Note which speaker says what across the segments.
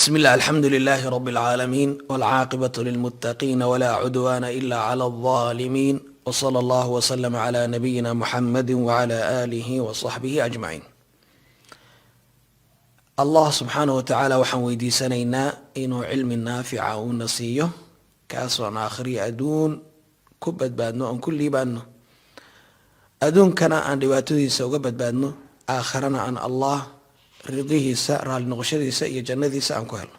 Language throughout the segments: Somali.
Speaker 1: بسم الله، الحمد لله رب العالمين، والعاقبة للمتقين، ولا عدوان إلا على الظالمين، وصلى الله وسلم على نبينا محمد وعلى آله وصحبه أجمعين. Allah subxaanahu watacaala waxaan weydiisanaynaa inuu cilmi naafica uuna siiyo, kaasoon aakhiriya adduun ku badbaadno, oon ku liibaano, adduunkana aan dhibaatadiisa uga badbaadno, aakhirana aan Allah ridihiisa, raali noqoshadiisa iyo jannadiisa aan ku helno.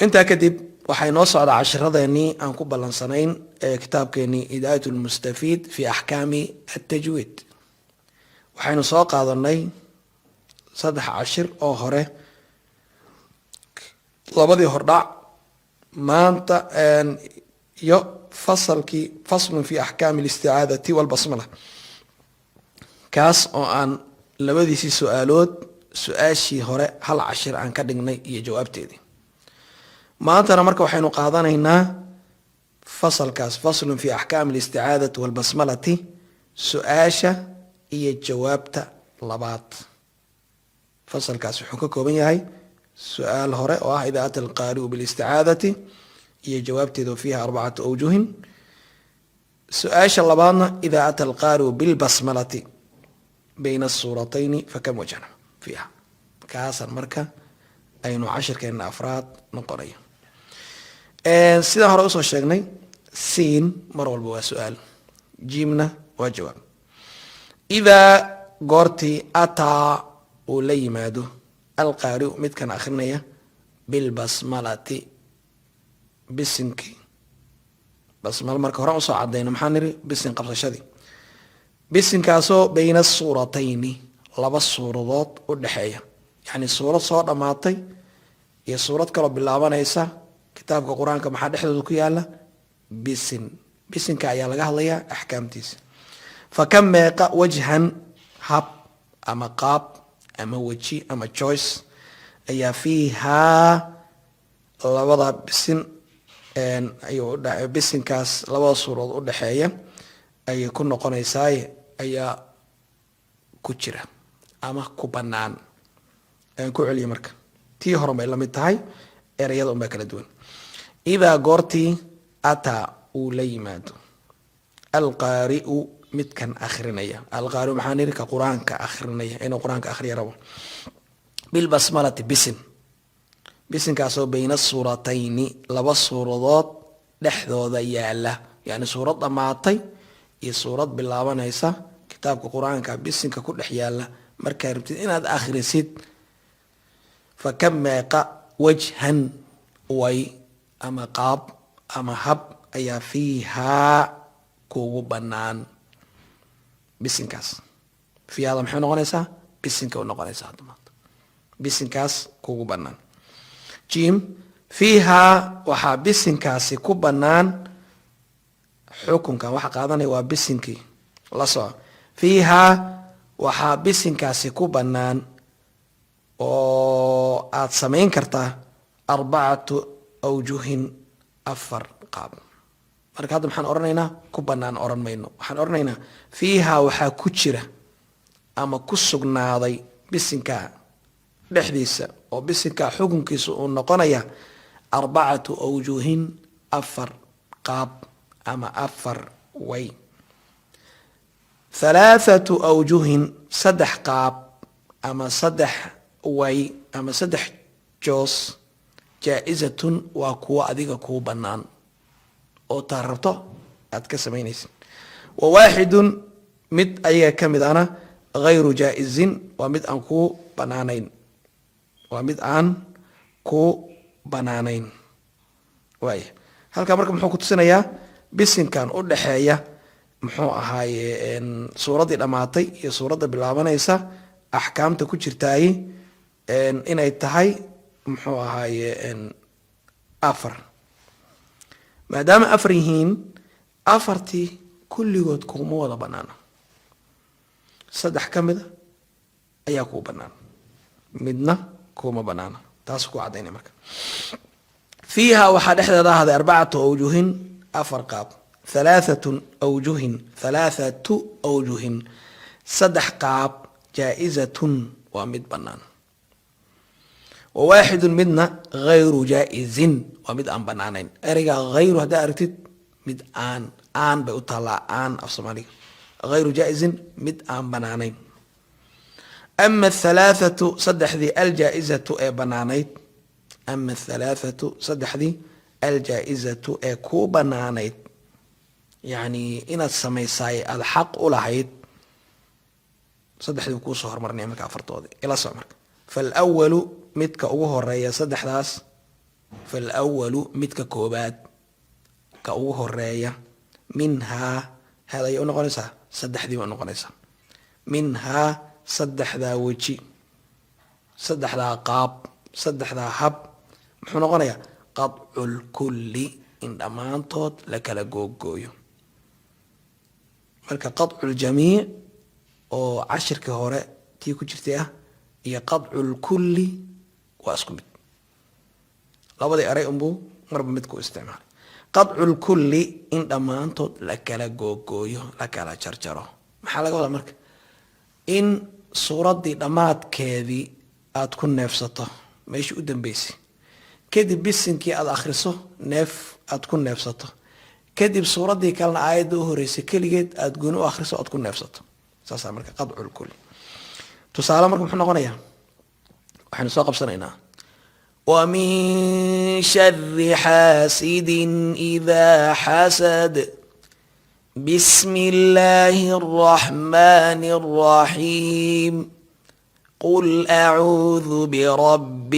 Speaker 1: Intaa kadib, waxay noo socdaa cashiradeenii aan ku ballansanayn ee kitaabkeenii Hidaayat Lmustafiid fi Axkaami Atajwiid. Waxaynu soo qaadanay saddex cashir oo hore, labadii hordhac maanta iyo fasalkii faslun fi axkaami alisticaadati walbasmala, kaas oo aan labadiisii su-aalood, su-aashii hore hal cashir aan ka dhignay iyo jawaabteedii. Maantana marka waxaynu qaadanaynaa fasalkaas, faslun fi axkaami alisticaadati walbasmalati, su-aasha iyo jawaabta labaad. Fasalkaas wuxuu ka kooban yahay su-aal hore oo ah idaa ata alqaari'u bilisticaadati iyo jawaabteeda, fiiha arbacatu awjuhin. Su-aasha labaadna, idaa ata alqaari'u bilbasmalati bayna asuuratayni fakam wajhna fiiha. Kaasaan marka aynu cashirkeena afraad noqonayo. Sidaan hore usoo sheegnay, siin mar walba waa su-aal, jiimna waa jawaab. Idaa goortii ataa uu la yimaado alqaari'u, midkan akrinaya, bilbasmalati, bisinkii. Basmalo marka horaan usoo cadayno, maxaa niri? Bisin qabsashadii, bisinkaasoo bayna suuratayni, laba suuradood u dhexeeya, yacni suurad soo dhammaatay iyo suurad kaloo bilaabanaysa. Kitaabka Qur-aanka maxaa dhexdooda ku yaala? Bisin. Bisinka ayaa laga hadlayaa axkaamtiisa. Fa kam, meeqa, wajhan, hab ama qaab ama weji ama choice ayaa fiihaa, labada bisin ayuu bisinkaas labada suuradood u dhexeeya ayay ku noqonaysaay, ayaa ku jira ama ku banaan? Ayaan ku celiya marka, tii horan bay la mid tahay, ereyada unbaa kala duwan. Idaa goortii ataa uu la yimaado alqaari'u, midkan akhrinaya, alqaari'u maxaa niri? Ka Qur-aanka akhrinaya, inuu Qur-aanka akhriya rabo, bilbasmalati, bisin, bisinkaasoo bayna suuratayni, laba suuradood dhexdooda yaala, yani suurad dhammaatay iyo suurad bilaabanaysa, kitaabka Qur-aanka bisinka ku dhex yaala markaa rabtid inaad akhrisid, fa kam, meeqa, wajhan, way ama qaab ama hab ayaa fiihaa kugu banaan bisinkaas? Fiihaada maxay noqonaysaa? Bisinka u noqonaysaa hadda maanta bisinkaas kugu banaan. Jim, fiihaa waxaa bisinkaasi ku banaan xukunkan. Waxa qaadanaya waa bisinkii, la soco. Fiihaa waxaa bisinkaasi ku banaan oo aad samayn kartaa arbacatu awjuhin, afar qaab. Marka hadda maxaan odhanaynaa? Ku banaan odhan mayno, waxaan odhanaynaa fiihaa waxaa ku jira ama ku sugnaaday bisinka dhexdiisa, oo bisinka xukunkiisa uu noqonaya arbacatu awjuhin, afar qaab ama afar way. Halaathatu awjuhin, saddex qaab ama saddex way ama saddex joos, jaa-izatun, waa kuwo adiga kuu bannaan oo taa rabto aad ka samaynaysid, wa waaxidun, mid ayaga ka mid ana, hayru jaa-izin, waa mid aan kuu banaanayn, waa mid aan ku banaanayn. Waaya, halkaa marka muxuu ku tusinayaa? Bisinkan u dhexeeya, muxuu ahaaye, suuraddii dhammaatay iyo suuradda bilaabanaysa, axkaamta ku jirtaay inay tahay, muxuu ahaaye, afar. Maadaama afar yihiin, afartii kulligood kuma wada banaana. Saddex ka mida ayaa kuu banaan, midna kuma banaana. Taas ku caddaynay marka. Fiiha waxaa dhexdeeda ahaaday arbacatu awjuhin, afar qaab. Halaathatu awjuhin, halaathatu awjuhin, saddex qaab, jaa-izatun, waa mid bannaan. Wa waaxidun midna hayru jaa-izin, waa mid aan banaanayn. Ereyga hayru haddaa aragtid, mid aan bay u taallaa aan af Soomaaliga. Hayru jaa-izin, mid aan banaanayn. Ama athalaathatu, saddexdii, aljaa-izatu ee banaanayd. Ama athalaathatu, saddexdii, aljaa-izatu ee kuu banaanayd, yacni inaad samaysaay aada xaq u lahayd, saddexdii kuusoo hormarnaya marka afartoodii ila soc. Marka falwalu, midka ugu horeeya saddexdaas, falwalu, midka koobaad, ka ugu horeeya, minhaa haad ayay unoqonaysaa, saddexdii bay unoqonaysaa. Minhaa, saddexdaa weji, saddexdaa qaab, saddexdaa hab, muxuu noqonayaa? Qadcu lkulli, in dhammaantood la kala googooyo. Marka qadcu ljamiic oo cashirkii hore tii ku jirtay ah iyo qadcu lkulli waa isku mid. Labadii eray unbuu marba mid ku isticmaalay. Qadcu lkulli, in dhammaantood la kala googooyo, la kala jarjaro. Maxaa laga wadaa marka? In suuraddii dhammaadkeedii aada ku neefsato meeshii u dambeysay, kadib bisinkii aada akhriso, neef aada ku neefsato, kadib suuraddii kalena aayadda u horeysay keligeed aada gooni u akhriso, aad ku neefsato. Saasaa marka qadculkulli. Tusaale marka muxuu noqonayaa? Waxaynu soo qabsanaynaa ومن شر حاسد إذا حسد. بسم الله الرحمن الرحيم. قل أعوذ برب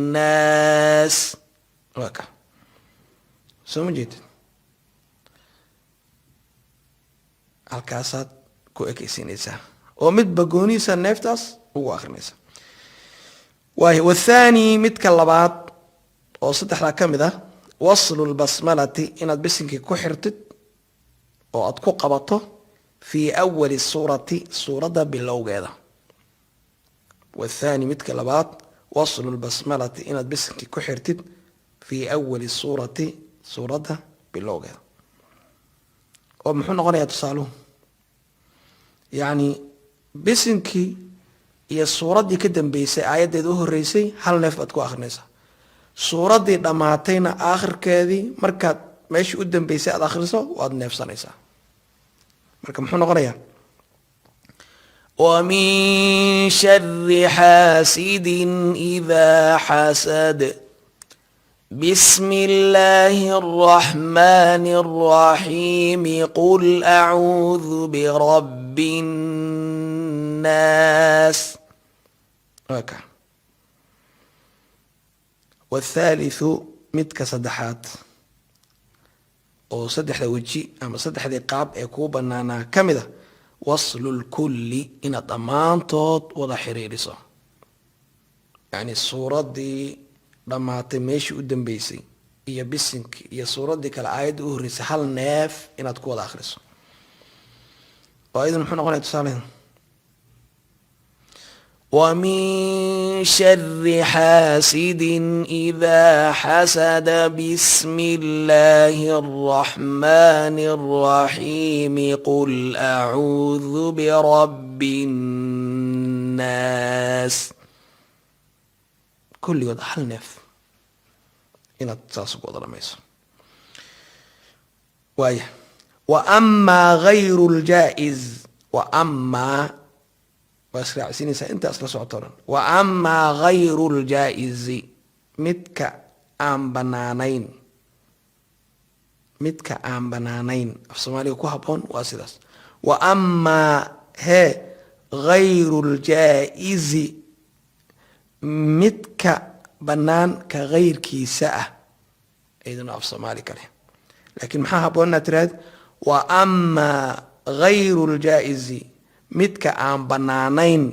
Speaker 1: الناس. Waa ka, soo ma jeedid? Halkaasaad ku ekeysiinaysaa oo midba goonihiisa neeftaas ugu akrinaysa. Waay, wathani, midka labaad oo saddexdaa ka mid ah, waslu lbasmalati, inaad bisinkii ku xirtid oo aad ku qabato, fii awali suurati, suuradda bilowgeeda. Wathani, midka labaad, waslu lbasmalati, inaad bisinkii ku xirtid, fii awali suurati, suuradda bilowgeeda. Oo muxuu noqonayaa tusaaluhu? Yacni bisinkii iyo suuraddii ka dambeysay aayaddeeda u horeysay hal neef baad ku akhrinaysaa. Suuraddii dhammaatayna aakhirkeedii markaad meeshii u dambeysay aad akhriso, waad neefsanaysaa. Marka muxuu noqonayaa? ومن شر حاسد إذا حسد. بسم الله الرحمن الرحيم. قل أعوذ برب الناس. Okay. والثالث, midka saddexaad oo saddexda weji ama saddexdii qaab ee kuu banaanaa ka mid a, waslu lkulli, inaad dhammaantood wada xiriiriso, yacni suuraddii dhammaatay meeshii u dambeysay iyo bisinkii iyo suuraddii kale aayadda u horreysay hal neef inaad ku wada akhriso. Oo ayaduna muxuu noqonaya tusaalehen? ومن شر حاسد إذا حسد. بسم الله الرحمن الرحيم. قل أعوذ برب الناس. Kulligood hal neef inaad saas ugu wada dhamayso. Waaya, وأما غير الجائز, وأما waa israacsiinaysaa intaas la socoto dhan. وأما غير الجائز, midka aan banaanayn, midka aan banaanayn, af Soomaaliga ku habboon waa sidaas. وأما hee غير الجائز, midka bannaan ka hayrkiisa ah, iyaduna af Soomaali kale, laakiin maxaa habboon inaad tiraahd? وأما غير الجائز, midka aan banaanayn,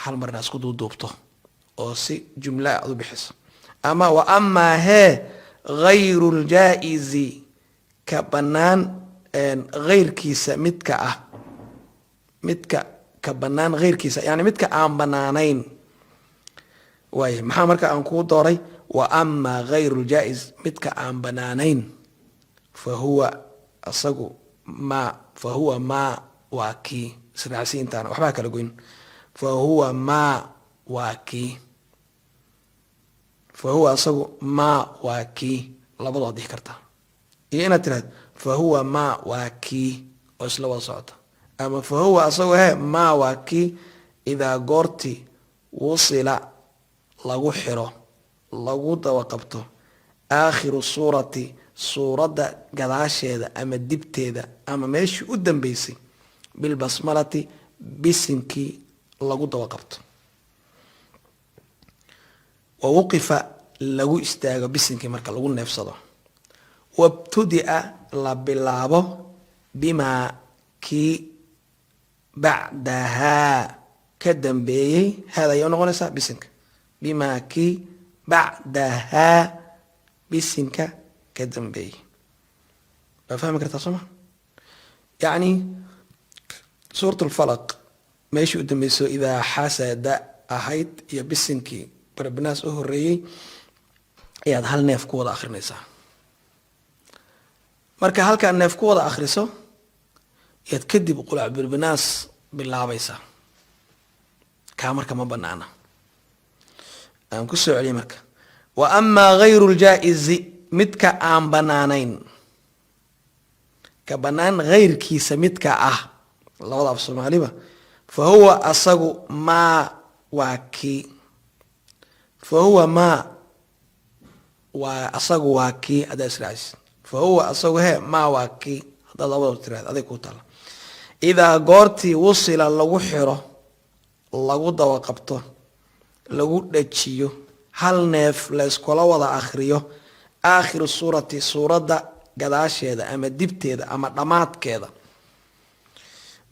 Speaker 1: hal mar inaad isku duuduubto oo si jumla aad u bixiso. Ama وأما hee غير الجائز, ka bannaan hayrkiisa midka ah, midka ka bannaan hayrkiisa, yani midka aan banaanayn. Waay, maxaa marka aan kuu dooray? وأما غير الجائز, midka aan banaanayn, فهو asagu ما, فهو ما waa kii israacsiintaana waxbaa kala goyn. فهو ما Waa kii fa huwa asagu maa waa kii, labadood dhihi kartaa, iyo inaad tirahdo fa huwa maa waa kii oo isla wada socota, ama fa huwa asagu he maa waa kii idaa goorti wusila lagu xiro, lagu daba qabto, aakhiru suurati, suuradda gadaasheeda ama dibteeda ama meeshii u dambeysay, bilbasmalati, bisinkii lagu daba qabto, wa wuqifa, lagu istaago bisinkii marka lagu neefsado, wabtudia, la bilaabo, bimaa kii bacdahaa ka dambeeyey. Haada ayay unoqonaysaa bisinka. Bimaa kii bacdahaa bisinka ka dambeeyey. Waa fahmi kartaa, soo ma? Yacni suurat lfalaq meeshii u dambeyso idaa xasada ahayd iyo bisinkii barbinaas u horeeyey ayaad hal neef ku wada akrinaysaa. Marka halkaa neef ku wada akhriso yaad kadib qulac birbinaas bilaabaysaa. Kaa marka ma banaana. Aan ku soo celiyay marka. Wa amaa gayru ljaa-izi, midka aan banaanayn, ka banaan hayrkiisa midka ah, labada af soomaaliba, fa huwa asagu maa waa kii, fa huwa maa waa asagu waa kii haddaad israacisid. Fa huwa asagu he maa waa kii haddaad labadaba tirahda aday kuu taala. Idaa goortii wusila lagu xiro, lagu daba qabto, lagu dhajiyo, hal neef layskula wada akhriyo, aakhiru suurati, suuradda gadaasheeda ama dibteeda ama dhammaadkeeda,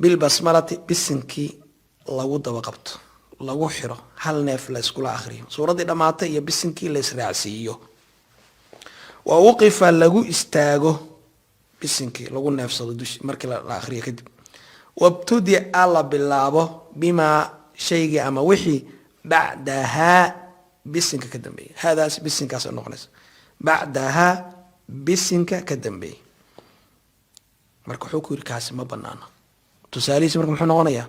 Speaker 1: bilbasmalati, bisinkii lagu daba qabto, lagu xiro, hal neef layskula akhriyo, suuraddii dhammaatay iyo bisinkii la israacsiiyo, wa wuqifa, lagu istaago bisinkii, lagu neefsado dush markii la akhriyo kadib, wabtudia, la bilaabo, bimaa shaygii ama wixii bacdahaa bisinka ka dambeeyay. Haadaas bisinkaas noqonaysa, bacdahaa bisinka ka dambeeyey. Marka wuxuu ku yidhi kaasi ma banaano. Tusaalihiisi marka muxuu noqonayaa?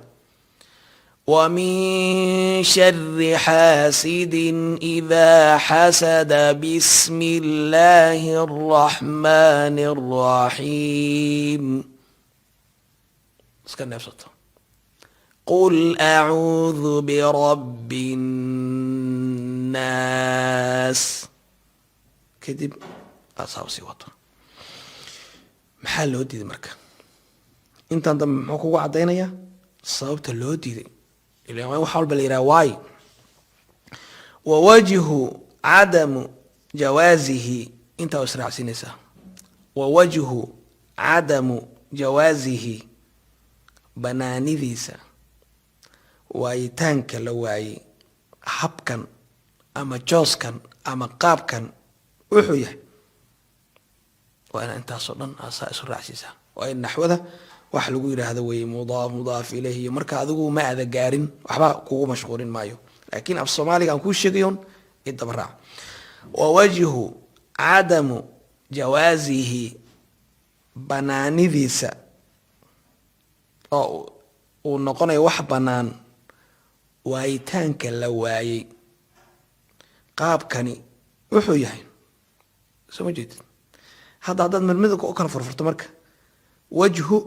Speaker 1: ومن شر حاسد إذا حسد، بسم الله الرحمن الرحيم. Iska neefsato. قل أعوذ برب الناس. Kadib asaa sii wato. Maxaa loo diiday marka? Intan dambe muxuu kugu caddaynayaa sababta loo diiday? Ilan wax walba la yidhaha waayo. Wawajhu cadamu jawaasihi, intaa israacsiinaysaa. Wawajhu cadamu jawaasihi, banaanidiisa waayitaanka la waayey habkan ama jooskan ama qaabkan wuxuu yahay, waa inaa intaasoo dhan asaa isu raacsiisaa. Waa in naxwada wax lagu yidhaahdo wey mudaaf, mudaaf ilayh. Iyo marka adigu ma aada gaarin, waxba kugu mashquulin maayo, laakiin af soomaaliga aan kuu sheegayon idaba raac. Wawajhu cadamu jawaasihi, banaanidiisa oo uu noqonayo wax bannaan waayitaanka la waayey qaabkani wuxuu yahay, soo ma jeedid? Hadda haddaad midmidka u kala furfurto marka, wajhu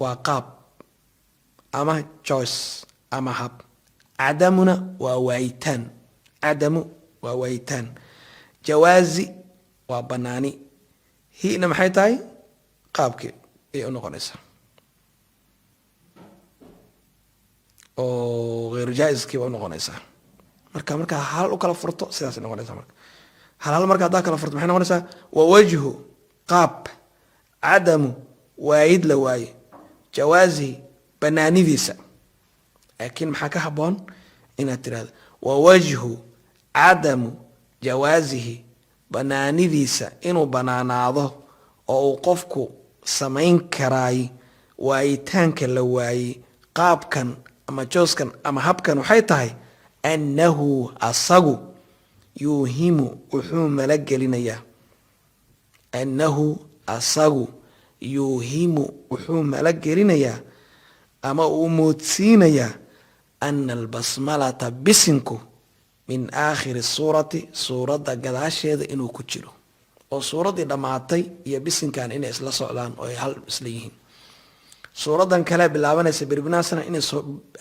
Speaker 1: waa qaab ama choice ama hab, cadamuna waa waayitaan, cadamu waa waayitaan, jawaazi waa banaani, hina maxay tahay? Qaabkii ayay u noqonaysaa oo hayru jaa-iskii ba unoqonaysaa. Marka markaa hal u kala furto sidaasay noqonaysaa. Marka hal hal marka haddaa kala furto maxay noqonaysaa? Wa wajhu, qaab, cadamu, waayid la waaye, jawaasihi, banaanidiisa. Laakiin maxaa ka haboon inaad tirahdo? Wa wajhu cadamu jawaasihi, banaanidiisa inuu banaanaado oo uu qofku samayn karaay waayitaanka la waayey qaabkan ama jooskan ama habkan waxay tahay annahu asagu yuuhimu, wuxuu malagelinayaa, annahu asagu yuuhimu, wuxuu malagelinayaa ama uu moodsiinayaa. Ana albasmalata, bisinku, min aakhiri suurati, suuradda gadaasheeda inuu ku jiro, oo suuraddii dhammaatay iyo bisinkan inay isla socdaan oo ay hal isla yihiin. Suuraddan kale bilaabanaysa birbinaasna inay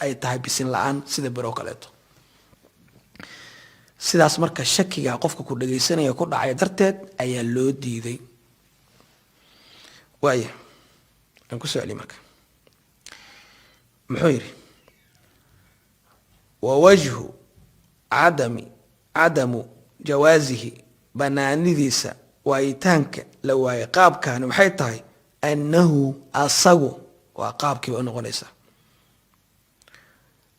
Speaker 1: ay tahay bisin la-aan sida bero kaleeto. Sidaas marka shakiga qofka ku dhagaysanaya ku dhacaya darteed ayaa loo diiday. Waaya, aan kusoo celiy. Marka muxuu yidhi? Wa wajhu cadamu jawaasihi, banaanidiisa waayitaanka la waayay qaabkani waxay tahay, annahu asagu, waa qaabkiiba u noqonaysaa,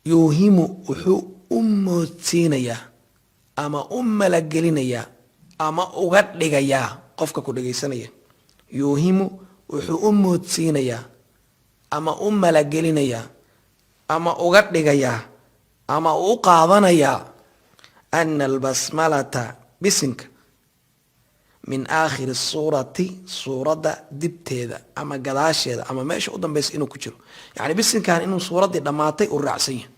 Speaker 1: yuuhimu, wuxuu u moodsiinayaa ama u malagelinayaa ama uga dhigayaa qofka ku dhagaysanaya. Yuuhimu, wuxuu u moodsiinayaa ama u malagelinayaa ama uga dhigayaa ama u qaadanayaa, ana albasmalata, bisinka, min aakhiri suurati, suuradda dibteeda ama gadaasheeda ama meesha u dambaysa inuu ku jiro. Yacni bisinkan inuu suuraddii dhammaatay uu raacsan yahay,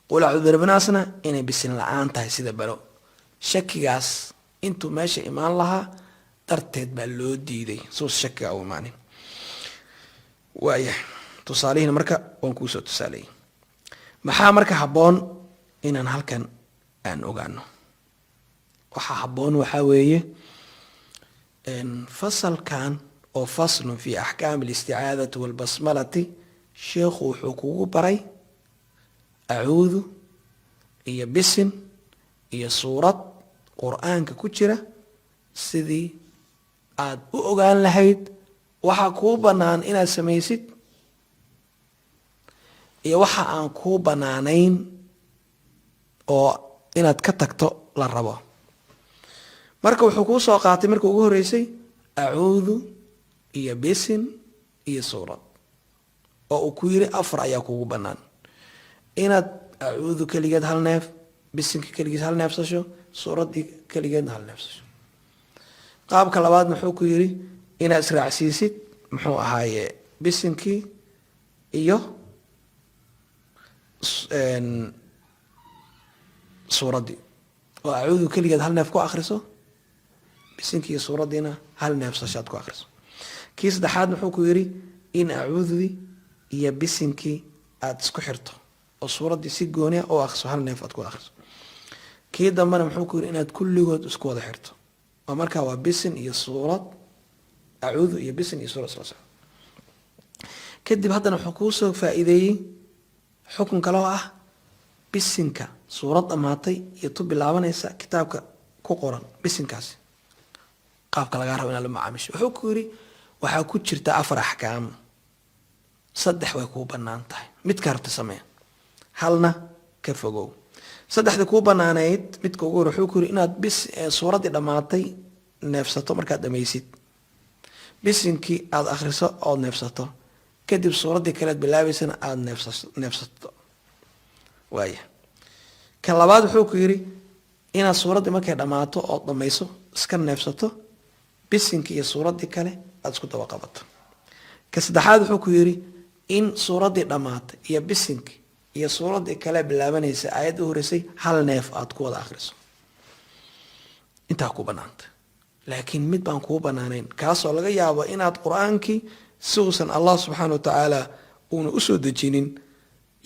Speaker 1: qul acuudu birabinaasna inay bisin la-aan tahay sida balo. Shakigaas intuu meesha imaan lahaa darteed baa loo diiday suus shakiga u imaanin. Waaya, tusaalihiina marka waan kuusoo tusaaleeyey. Maxaa marka habboon inaan halkan aan ogaano? Waxaa habboon waxaa weeye fasalkan oo faslun fi axkaami alisticaadati walbasmalati, sheikhu wuxuu kugu baray acuudu iyo bisin iyo suurad qur-aanka ku jira, sidii aad u ogaan lahayd waxa kuu bannaan inaad samaysid iyo waxa aan kuu bannaanayn oo inaad ka tagto la rabo. Marka wuxuu kuu soo qaatay markii ugu horreysay acuudu iyo bisin iyo suurad, oo uu ku yiri afar ayaa kugu bannaan: inaad acuudu keligeed hal neef, bisinka keligiis hal neefsasho, suuraddii keligeedna hal neefsasho. Qaabka labaad muxuu ku yiri? Inaad israacsiisid, muxuu ahaaye, bisinkii iyo suuraddii, oo acuudu keligeed hal neef ku akriso, bisinkii iyo suuraddiina hal neefsashaad ku akriso. Kii saddexaad muxuu ku yidhi? In acuududii iyo bisinkii aada isku xirto oo suuraddii si gooniya u akriso, hal neef aad ku akriso. Kii dambena muxuu ku yidhi? Inaad kulligood isku wada xirto, oo markaa waa bisin iyo suurad, acuudu iyo bisin iyo suurad isla socdo. Kadib haddana wuxuu kuu soo faa'iideeyey xukun kale oo ah bisinka suurad dhammaatay iyo tu bilaabanaysa kitaabka ku qoran bisinkaasi qaabka lagaa rabo inaad la macaamisho. Wuxuu ku yidhi waxaa ku jirta afar axkaam: saddex way kuu bannaan tahay, midka rabta samee, halna ka fogow. Saddexdii kuu banaanayd midka ugu hore wuxuu ku yidhi inaad bis suuraddii dhammaatay neefsato markaad dhamaysid, bisinkii aada akhriso ood neefsato, kadib suuraddii kaleed bilaabaysana aada neefsato. Waaya, ka labaad wuxuu ku yidhi inaad suuraddii markay dhammaato ood dhamayso iska neefsato, bisinkii iyo suuraddii kale aada isku daba qabato. Ka saddexaad wuxuu ku yidhi in suuraddii dhammaatay iyo bisinkii iyo suuraddii kale bilaabanaysa aayadda u horeysay hal neef aada ku wada akhriso. Intaa ku banaanta, laakiin mid baan kuu banaanayn, kaasoo laga yaabo inaad qur-aankii si uusan Allah subxaana wa tacaala uuna usoo dejinin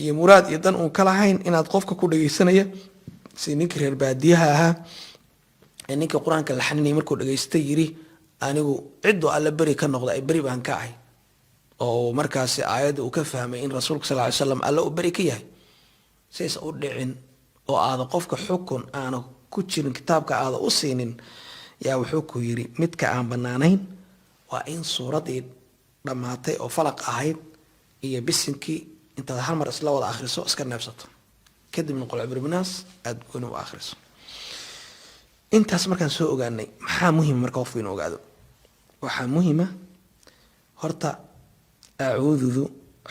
Speaker 1: iyo muraad iyo dan uun ka lahayn inaad qofka ku dhagaysanaya, si ninkii reer baadiyaha ahaa ee ninka qur-aanka la xaninaya markuu dhagaystay yiri, "Anigu cidduu Alle beri ka noqda ay beri baan ka ahay," oo markaasi aayadda uu ka fahmay in rasuulka sal ly slam Alle uu beri ka yahay. Saysa u dhicin oo aada qofka xukun aana ku jirin kitaabka aada u siinin, yaa wuxuu ku yidhi midka aan banaanayn waa in suuraddii dhammaatay oo falaq ahayd iyo bisinkii intaad hal mar isla wada akhriso iska neefsato, kadibna qul birbinaas aada gooni u akhriso. Intaas markaan soo ogaanay, maxaa muhima marka qofku inuu ogaado? Waxaa muhima horta acuududu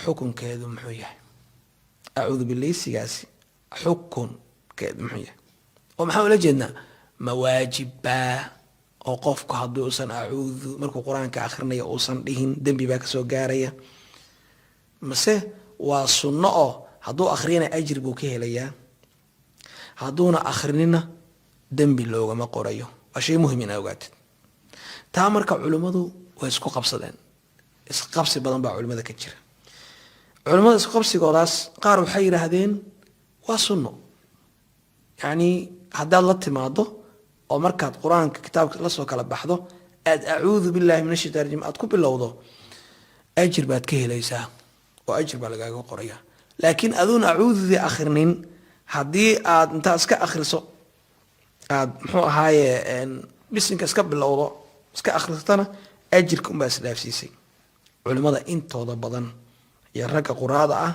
Speaker 1: xukunkeedu muxuu yahay, acuudu bileysigaasi xukunkeedu muxuu yahay, oo maxaan ula jeednaa? Ma waajibbaa oo qofku haddii uusan acuudu markuu qur-aanka akhrinayo uusan dhihin dembi baa kasoo gaaraya, mase waa sunno oo Hadduu akhriyana ajir buu ka helayaa, hadduuna akhrinina dembi loogama qorayo. Waa shay muhim inaa ogaatid taa. Marka culimmadu way isku qabsadeen, isqabsi badan baa culimmada ka jira. Culimmada isqabsigoodaas qaar waxay yidhaahdeen waa sunno, yacni haddaad la timaado oo markaad Qur-aanka kitaabka lasoo kala baxdo aad "acuudu billahi min ashaytaan rajiim" aad ku bilowdo, ajir baad ka helaysaa oo ajir baa lagaaga qoraya. Laakiin aduun acuududii akhrinin, haddii aad intaa iska akhriso aad, muxuu ahaaye, bisinka iska bilowdo, iska akhrisatana, ajirka unbaa isdhaafsiisay. Culimmada intooda badan iyo ragga quraada ah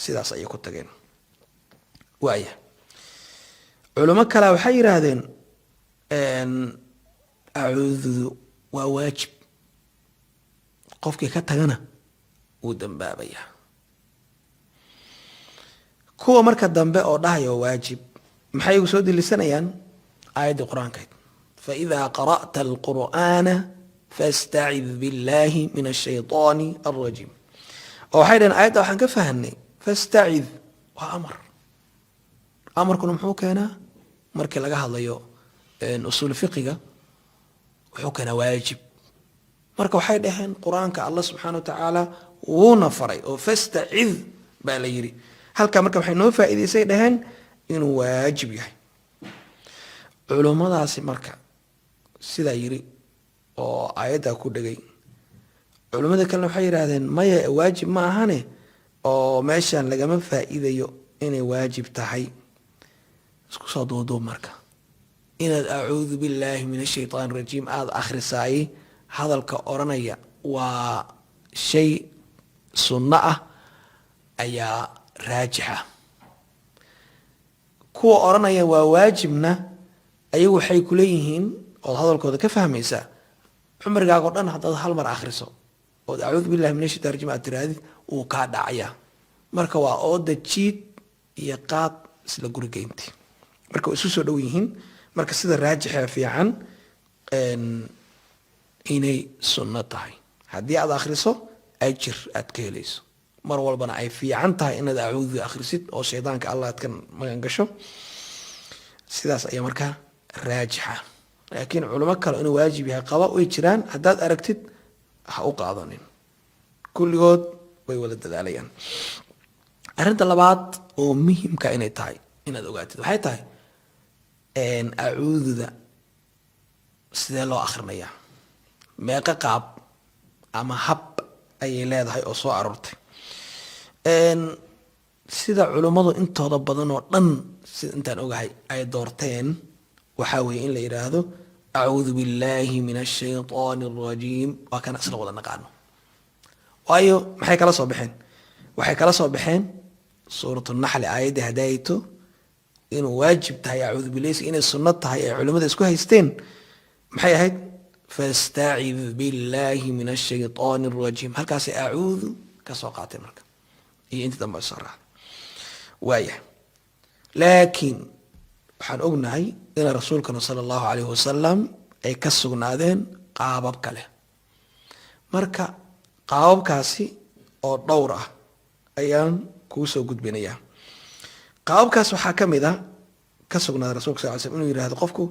Speaker 1: sidaas ayay ku tageen. Waaya, culimo kale waxay yidhaahdeen acuududu waa waajib, qofkii ka tagana wuu dambaabayaa. Kuwa marka dambe oo dhahaya waa waajib maxay igu soo delisanayaan? Aayaddii Qur-aankayd, "فإذا قرأت القرآن فاستعذ بالله من الشيطان الرجيم". Oo waxay dhaheen aayadda waxaan ka fahanay "فاستعذ" waa amar. Amarkuna muxuu keenaa markii laga hadlayo usuul fiqiga? Wuxuu keenaa waajib. Marka waxay dhaheen Qur-aanka Allah subxaana wa tacaala wuuna faray oo "فاستعذ" baa la yidhi halkaa. Marka waxay noo faa'iidaysay, dhaheen, inuu waajib yahay. Culummadaasi marka sidaa yiri oo aayaddaa ku dhegay, culimmada kalena waxay yidhaahdeen maya, waajib ma ahane, oo meeshan lagama faa'iidayo inay waajib tahay. Isku soo duuduub marka, inaad "acuudu billaahi min ashaytaan rajiim" aada akhrisaayey hadalka odhanaya waa shay sunno ah ayaa raajixa. Kuwa odhanaya waa waajibna ayagu waxay kuleeyihiin, ood hadalkooda ka fahmaysaa, cumrigaago dhan haddaad hal mar akhriso ood "acuudu billahi min ashaytaan rajiim" aad tirahdid, wuu kaa dhacayaa. Marka waa ooda jiid iyo qaad isla gurigeynti. Marka way isu soo dhow yihiin. Marka sida raajixa fiican inay sunno tahay, haddii aad akhriso ajir aad ka helayso, mar walbana ay fiican tahay inaad acuudu akhrisid oo shaydaanka Allah aad ka magan gasho. Sidaas ayaa markaa raajixa. Laakiin culimo kale inuu waajib yahay qaba way jiraan. Haddaad aragtid ha u qaadanin, kulligood way wada dadaalayaan. Arrinta labaad oo muhimka inay tahay inaad ogaatid waxay tahay acuududa sidee loo akhrinayaa, meeqo qaab ama hab ayay leedahay oo soo aroortay. Sida culummadu intooda badan oo dhan, sida intaan ogahay, ay doorteen waxaa weeye in la yidhaahdo "acuudu billahi min ashaytaani alrajiim". Waa kana isla wada naqaano. Waayo, maxay kala soo baxeen? Waxay kala soo baxeen Suurat Naxli, aayadda hadaayto inuu waajib tahay acuudu bilaysi, inay sunno tahay ay culimmada isku haysteen. Maxay ahayd? "فاستعذ بالله من الشيطان الرجيم". Halkaasay acuudu ka soo qaateen marka iyo intii dambe soo raacday. Waaya, laakiin waxaan ognahay ina rasuulkana sala allahu alayhi wasalam ay ka sugnaadeen qaabab kale. Marka qaababkaasi oo dhowr ah ayaan kuu soo gudbinayaa. Qaababkaas waxaa ka mid a ka sugnaaday rasulka sal ly slm inuu yihahdo qofku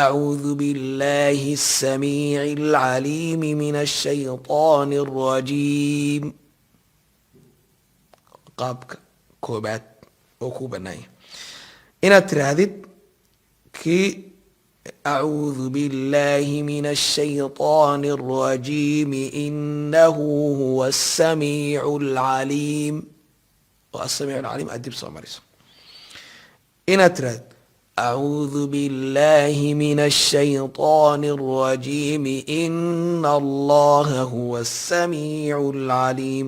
Speaker 1: "أعوذ بالله السميع العليم من الشيطان الرجيم". Qaabka koobaad oo kuu banaanya inaad tiraahdid kii "أعوذ بالله من الشيطان الرجيم إنه هو السميع العليم", oo "السميع العليم" aad dib soo mariso. Inaad tirahdid "أعوذ بالله من الشيطان الرجيم إن الله هو السميع العليم".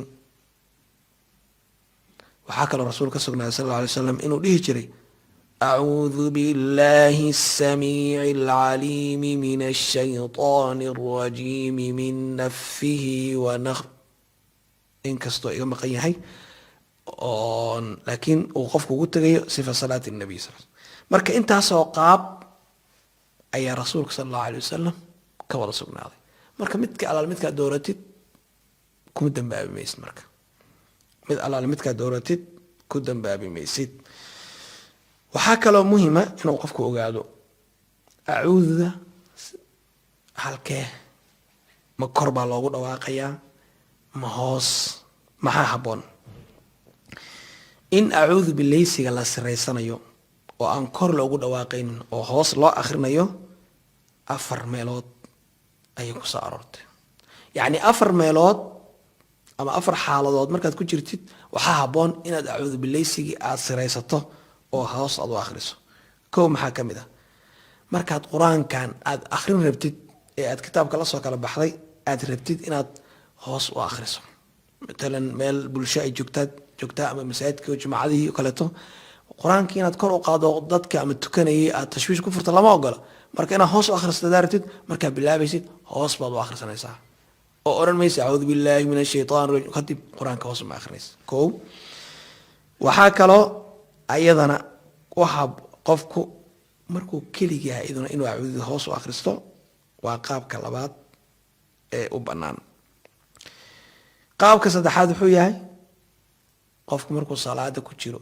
Speaker 1: Waxaa kaloo rasuul ka sugnaaday sal alla alay slam inuu dhihi jiray "أعوذ بالله السميع العليم من الشيطان الرجيم من نفه ونخ", inkastoo iga maqan yahay, laakiin uu qofku ugu tegayo sifa salaati nabiy sal. Marka intaasoo qaab ayaa rasuulka sala allahu alay wasalam ka wada sugnaaday. Marka midka alaal midkaa dooratid kuma dambaabi maysid. Marka mid alaal midkaa dooratid kuma dambaabi maysid. Ku dambaabi maysid. Waxaa kaloo muhima inuu qofku ogaado acuududa halkee, ma kor baa loogu dhawaaqayaa, ma hoos, maxaa habboon? In acuudu bileysiga la siraysanayo oo aan kor loogu dhawaaqaynin oo hoos loo akhrinayo afar meelood ayay kusoo aroortay. Yacni afar meelood ama afar xaaladood markaad ku jirtid waxaa habboon inaad acuudu bileysigii aada siraysato oo hoos aad u akhriso. Kow, maxaa ka mid ah? Markaad qur-aankan aada akhrin rabtid ee aad kitaabka la soo kala baxday, aad rabtid inaad hoos u akhriso, matalan meel bulsho ay joogtaad joogtaa ama masaajidka, jumacadihii o kaleeto, qur-aankii inaad kor u qaado dadka ama tukanayay aad tashwiish ku furto lama ogola. Marka inaad hoos u akhrisato hadaa rabtid, markaad bilaabaysid hoos baad u akhrisanaysaa oo odhan maysa "Acuudu billaahi min ashaytaan rajim". Kadib qur-aanka hoos uma akhrinaysa. Kow, waxaa kaloo ayadana waxaa qofku markuu keligaa iyaduna inuu acuudada hoos u akhristo waa qaabka labaad ee u bannaan. Qaabka saddexaad wuxuu yahay qofku markuu salaada ku jiro,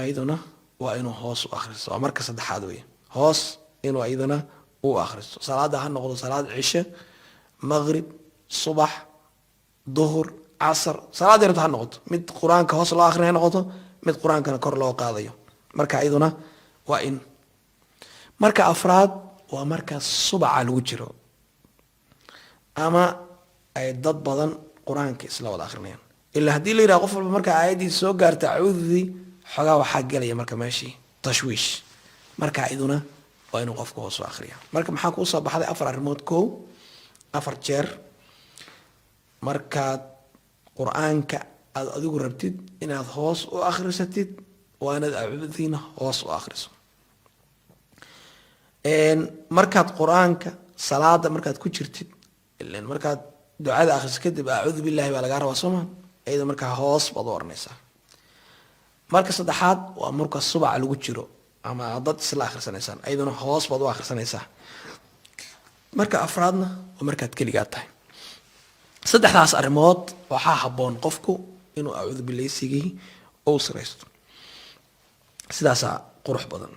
Speaker 1: ayaduna waa inuu hoos u akhristo. Waa marka saddexaad wey, hoos inuu iyaduna u akhristo. Salaada ha noqdo salaad cishe, maqrib, subax, duhur, casar, salaad yarto ha noqoto, mid qur-aanka hoos loo akhrinay ha noqoto, mid qur-aankana kor loo qaadayo. Marka iyaduna waa in. Marka afraad waa marka subaca lagu jiro ama ay dad badan qur-aanka isla wada akrinayaan. Ilaa haddii la yidhaha qof walba marka aayaddii soo gaarta acuududii, xoogaa waxaa gelaya marka meeshii tashwiish. Marka iyaduna waa inuu qofka hoos u akhriya. Marka maxaa kuu soo baxday? Afar arrimood. Kow, afar jeer: markaad qur-aanka aada adigu rabtid inaad hoos u akhrisatid, waa inaad acuudiina hoos u akhriso. Markaad qur-aanka salaada markaad ku jirtid, ilan markaad ducada akhriso kadib "Acuudu billahi" baa lagaa rabaa, soo maa? Iyada markaa hoos baad u oranaysaa. Marka saddexaad waa marka subaca lagu jiro ama dad isla akhrisanaysaan, iyaduna hoos baad u akhrisanaysaa. Marka afraadna waa markaad keligaa tahay. Saddexdaas arrimood waxaa habboon qofku inuu acuudu bileysigii uu siraysto. Sidaasaa qurux badan.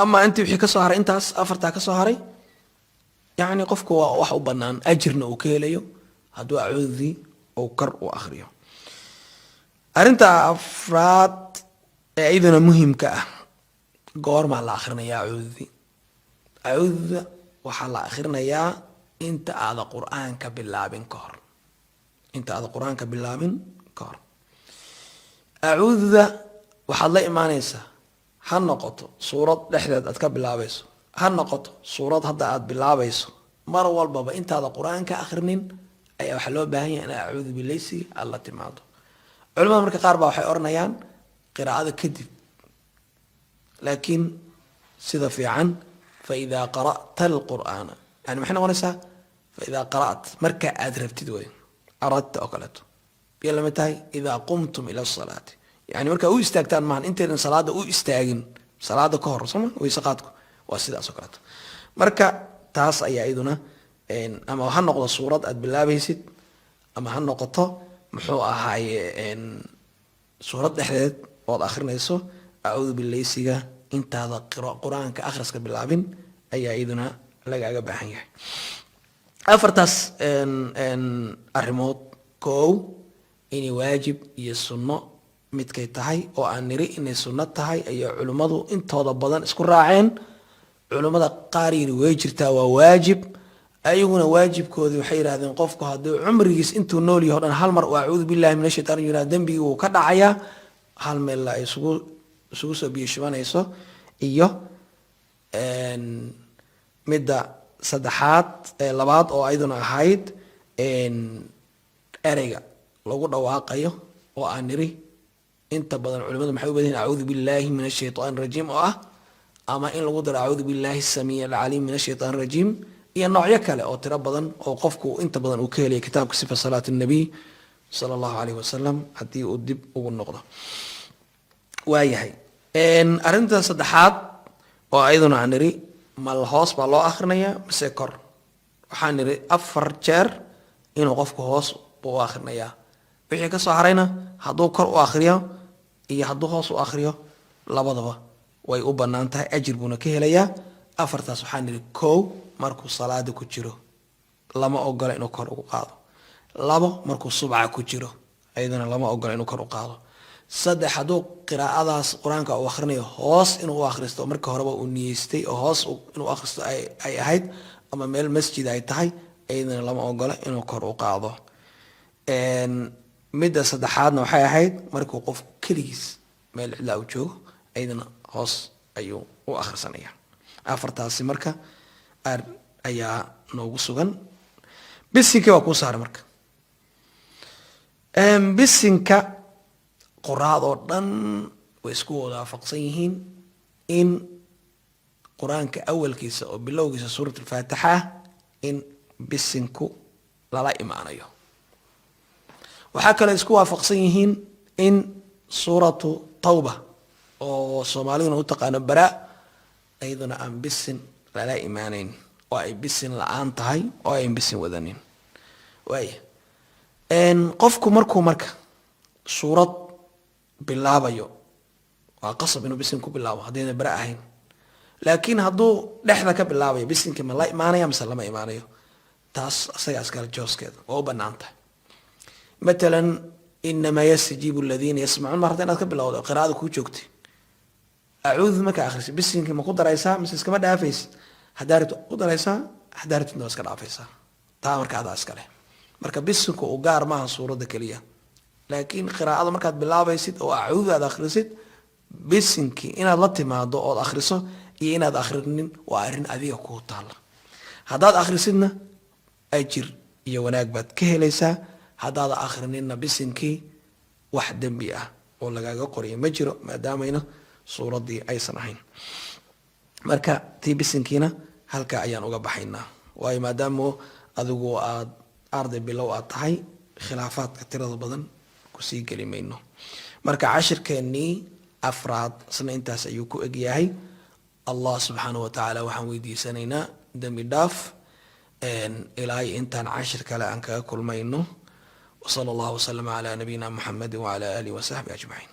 Speaker 1: Ama intii wixii kasoo haray, intaas afartaa kasoo haray, yacni qofku waa wax u banaan, ajirna uu ka helayo hadduu acuudii uu kor u akhriyo. Arrinta afraad ee iyaduna muhiimka ah, goormaa la akhrinayaa acuudadii? Acuudada waxaa la akhrinayaa inta aada qur-aanka bilaabin ka hor. Inta aada qur-aanka bilaabin ka hor acuudada waxaad la imaaneysaa, ha noqoto suurad dhexdeed aad ka bilaabayso, ha noqoto suurad hadda aad bilaabayso, mar walbaba intaada qur-aanka akhrinin ayaa waxaa loo baahan yahay inaad acuudu bileysiga aada la timaado. Culimada marka qaar baa waxay odhanayaan qiraa'ada kadib, laakiin sida fiican "فإذا قرأت القرآن". Yani maxay noqonaysaa? فإذا قرأت, marka aad rabtid wey, أردت oo kaleeto biyay lamid tahay "إذا قمتم إلى الصلاة". Yani markaa u istaagtaan maahan, intaydan salaada u istaagin, salaada ka hor, sooma? Weyse qaadku waa sidaas oo kaleeto. Marka taas ayaa iyaduna, ama ha noqdo suurad aad bilaabaysid ama ha noqoto, muxuu ahaaye, suurad dhexdeed ood akhrinayso, acuudu bileysiga intaada qur-aanka akhriska bilaabin ayaa iyaduna lagaaga baahan yahay. Afartaas arrimood: kow, inay waajib iyo sunno midkay tahay, oo aan niri inay sunno tahay ayay culimmadu intooda badan isku raaceen. Culimmada qaar yiri way jirtaa, waa waajib, ayaguna waajibkoodii waxay yidhahdeen qofku hadduu cumrigiis intuu nool yaho dhan hal mar uu "Acuudu billahi min ashaytaan" yidhahdo, dembigii wuu ka dhacayaa. Hal meel ay isugu soo biyo shubanayso. Iyo midda saddexaad ee labaad oo ayaduna ahayd ereyga lagu dhawaaqayo, oo aan niri inta badan culimadu maxay u badan yihin "Acuudu billahi min ashaytaan rajiim", oo ah ama in lagu daro "Acuudu billahi samiic alcaliim min ashaytaan rajiim", iyo noocyo kale oo tiro badan oo qofku inta badan uu ka helaya kitaabka Sifa Salaat Nabiy sala Allahu alayhi wasalam haddii uu dib ugu noqdo. Waayahay, arrinta saddexaad oo ayaduna aan niri mal hoos baa loo akhrinayaa mise kor, waxaan niri afar jeer inuu qofku hoos buu u akhrinayaa. Wixii kasoo harayna hadduu kor u akhriyo Iyo hadduu hoos u akhriyo, labadaba way u bannaan tahay, ajir buuna ka helayaa. Afartaas waxaan nidhi: kow, markuu salaada ku jiro lama ogola inuu kor ugu qaado. Labo, markuu subca ku jiro ayadana lama ogola inuu kor u qaado. Saddex, hadduu qiraa'adaas Qur-aanka uu akhrinayo hoos inuu u akhristo, marka horeba uu niyeystay oo hoos inuu akhristo ay ahayd, ama meel masjid ay tahay, iyadana lama ogola inuu kor u qaado. Midda saddexaadna waxay ahayd markuu qofku keligiis meel cidlaa u joogo, iyadana hoos ayuu u akhrisanaya. Afartaasi marka ayaa noogu sugan. Bisinkii waa kuu saaray. Marka bisinka quraadoo dhan way isku wada waafaqsan yihiin in Qur-aanka awalkiisa oo bilowgiisa suurat Alfaatixa ah in bisinku lala imaanayo. Waxaa kaloo isku waafaqsan yihiin in Suuratu Tawba, oo Soomaaliduna u taqaano Baraa, iyaduna aan bisin lala imaanayn oo ay bisin la-aan tahay oo ayn bisin wadanin. Waaya, qofku markuu marka suurad bilaabayo waa qasab inuu bisin ku bilaabo haddayna bara ahayn. Laakiin hadduu dhexda ka bilaabayo, bisinka ma la imaanaya mise lama imaanayo? Taas asaga iskale, jooskeeda waa u banaan tahay. Matalan, "إنما يستجيب الذين يسمعون" mar hadda inaad ka bilowdo qiraa'ada kuu joogtay, acuudu markaa akhrisid, bisinkii ma ku daraysaa mise iskama dhaafaysid? Haddaa rabtid ku daraysaa, haddaa rabtidna waa iska dhaafaysaa. Taa marka adaa iska leh. Marka bisinku u gaar maaha suuradda keliya, laakiin qiraa'ada markaad bilaabaysid oo acuudu aad akhrisid, bisinkii inaad la timaado ood akhriso iyo inaad akhrinin waa arrin adiga kuu taalla. Haddaad akhrisidna ajir iyo wanaag baad ka helaysaa, haddaad akhrininna bisinkii wax dembi ah oo lagaaga qorayo ma jiro, maadaamayna suuraddii aysan ahayn. Marka tii bisinkiina halkaa ayaan uga baxaynaa, waayo maadaama adigu aad arday bilow aad tahay, khilaafaadka tirada badan kusii geli mayno. Marka cashirkeennii afraad isna intaas ayuu ku egyahay. Allah subxaanahu wa tacaala waxaan weydiisanaynaa dembi dhaaf. Ilaa intaan cashir kale aan kaga kulmayno, وصلى الله وسلم على نبينا محمد وعلى آله وصحبه أجمعين.